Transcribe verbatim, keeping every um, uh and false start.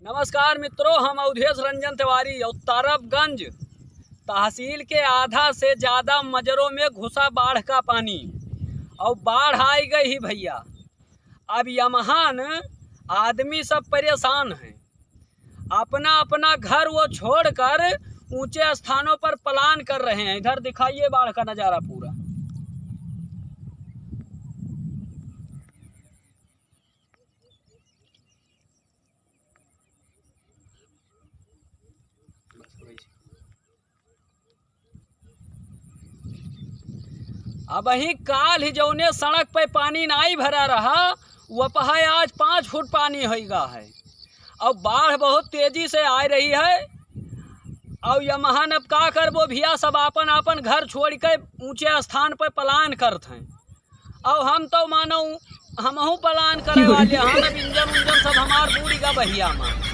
नमस्कार मित्रों, हम अवधेश रंजन तिवारी। और तरबगंज तहसील के आधा से ज्यादा मजरों में घुसा बाढ़ का पानी, और बाढ़ आई गई ही भैया। अब यमहान आदमी सब परेशान हैं, अपना अपना घर वो छोड़कर ऊंचे स्थानों पर पलायन कर रहे हैं। इधर दिखाइए बाढ़ का नजारा पूरा। अबहीं काल ही जौने सड़क पे पानी नाई भरा रहा, वह पहाय आज पाँच फुट पानी होइगा है। और बाढ़ बहुत तेजी से आ रही है। और यमहन अब का करबो भैया, सब आपन आपन घर छोड़ के ऊंचे स्थान पे पलायन करत हैं। और हम तो मानो हमहू पलायन करे वाले हन, अब इंजन उंजन सब हमार बूड़ गा बहिया में।